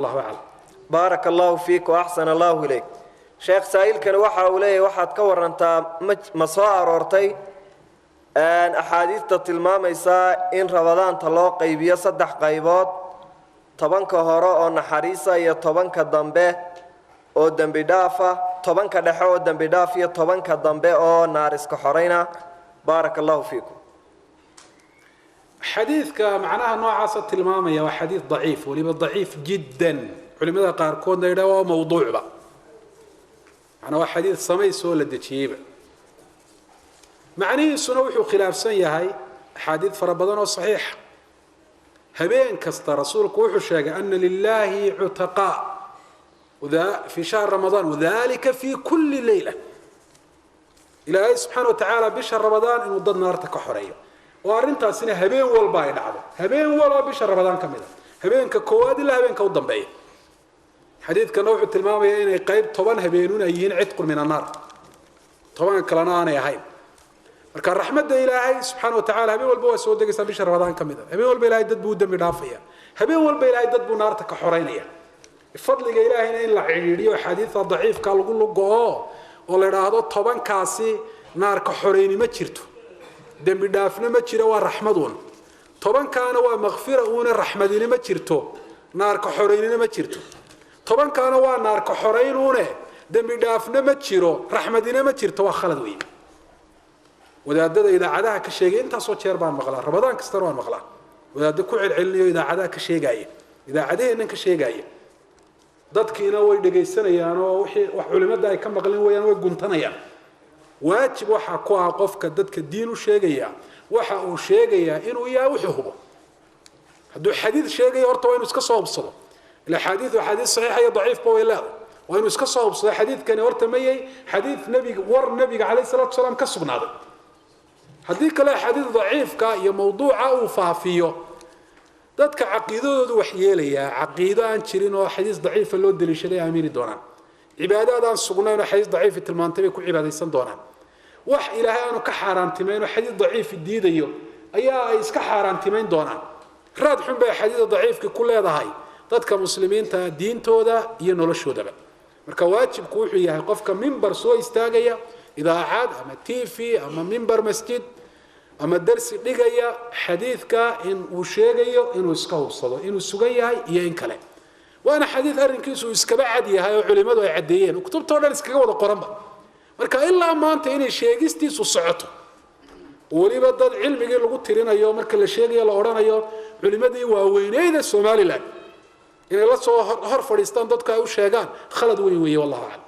Wallahu aclam. Baaraka allahu fiik waaxsana allahu ilayk. Sheekh, saa'ilkani waxa uu leeyahy, waxaad ka warantaa ma soo aroortay axaadiista tilmaamaysaa in Ramadaanta loo qaybiyo saddex qaybood, 10-ka hore oo naxariisa iyo 10-ka dambe oo dembi dhaafa, 10-ka dhexe oo dembi dhaaf iyo 10-ka dambe oo naar iska xorayna? Baaraka allahu fiikum. Xadiidka macnaha noocaasa tilmaamaya waa xadiid daciif, waliba daciif jiddan. Culimada qaarkoodna yidhaha waa mawduucba, macnaa waa xadiid samays oo la dejiyeyba. Macnihiisuna wuxuu khilaafsan yahay axaadiid fara badan oo saxiixa. Habeen kasta rasuulku wuxuu sheegay ana lilahi cutaqaa fi shahr Ramadaan, wadalika fi kuli leyla. Ilaahay subxaana wa tacaala bisha Ramadaan inuu dad naarta ka xoreeyo, oo arrintaasina habeen walba ay dhacdo, habeen walba bisha Ramadaan ka mid a, habeenka koowaad ilaa habeenka u dambeeya. Xadiidkana wuxuu tilmaamayaa inay qayb 10 habeenun ay yihiin cidqun min annaar, 10-ka kalena aanay ahayn. Marka raxmadda Ilaahay subxaana wa tacala habeen walba waa soo degaysaa bisha Ramadaan ka mid a. Habeen walba Ilahay dad buu u dembi dhaafaya, habeen walba Ilahay dad buu naarta ka xoreynaya. Fadliga Ilaahayna in la cidhiidhiyo, axaadiidta daciifka lagu lugo-o oo la idhaahdo 10-kaasi naarka xoreyni ma jirto, dembi dhaafna ma jiro, waa raxmaduun, 10-kaana waa makfira uuna, raxmadina ma jirto, naarka xoreynina ma jirto, 10-kaana waa naarka xoreynuune, dembi dhaafna ma jiro, raxmadina ma jirto, waa khalad weyn. Wadaadada idaacadaha ka sheegay intaasoo jeer baan maqlaa, Ramadaan kastana waan maqlaa wadaado ku celcelinayo, idaacadaha ka sheegaya, idaacadaheennan ka sheegaya. Dadkiina way dhegaysanayaan oo wixii wax culimada ay ka maqlin wayaan way guntanayaan. Waajib waxaa ku ah qofka dadka diin u sheegaya waxa uu sheegayaa inuu yahay wuxuu hubo. Hadduu xadiid sheegayo, horta waa inuu iska soo hubsado. Ila xadiid axaadiis saxiixa iyo daciifba way leedahay. Waa inuu iska soo hubsado xadiidkani horta mayay xadiid nabiga, war nabiga calayhi salaatu wasalaam ka sugnaaday. Haddii kale xadiid daciifka iyo mawduuca uu faafiyo, dadka caqiidadoodu wax yeelayaa. Caqiido aan jirin oo xadiis daciifa loo daliishaday aamini doonaan, cibaadaad aan sugnayn oo xadiis daciifi tilmaantay bay ku cibaadaysan doonaan, wax Ilaahay aanu ka xaaraantimayn oo xadiis daciifi diidayo ayaa ay iska xaaraantimayn doonaan. Raad xun bay xadiida daciifki ku leedahay dadka muslimiinta, diintooda iyo noloshoodaba. Marka waajibku wuxuu yahay qofka mimbar soo istaagaya, idaacad ama TV ama mimbar masjid ama darsi dhigaya, xadiidka in uu sheegayo inuu iska hubsado inuu sugan yahay iyo in kale. Waana xadiid arrinkiisu uu iskaba cad yahay oo culimadu ay caddeeyeen, kutubtao dhan iskaga wada qoranba. Marka ilaa maanta inay sheegistiisu socoto, weliba dad cilmigii lagu tirinayo, marka la sheegayo la odhanayo culimadii waaweyneyda Somalilan, inay la soo hor fadhiistaan dadku ay u sheegaan, khalad weyn weeye. Wallahu aclam.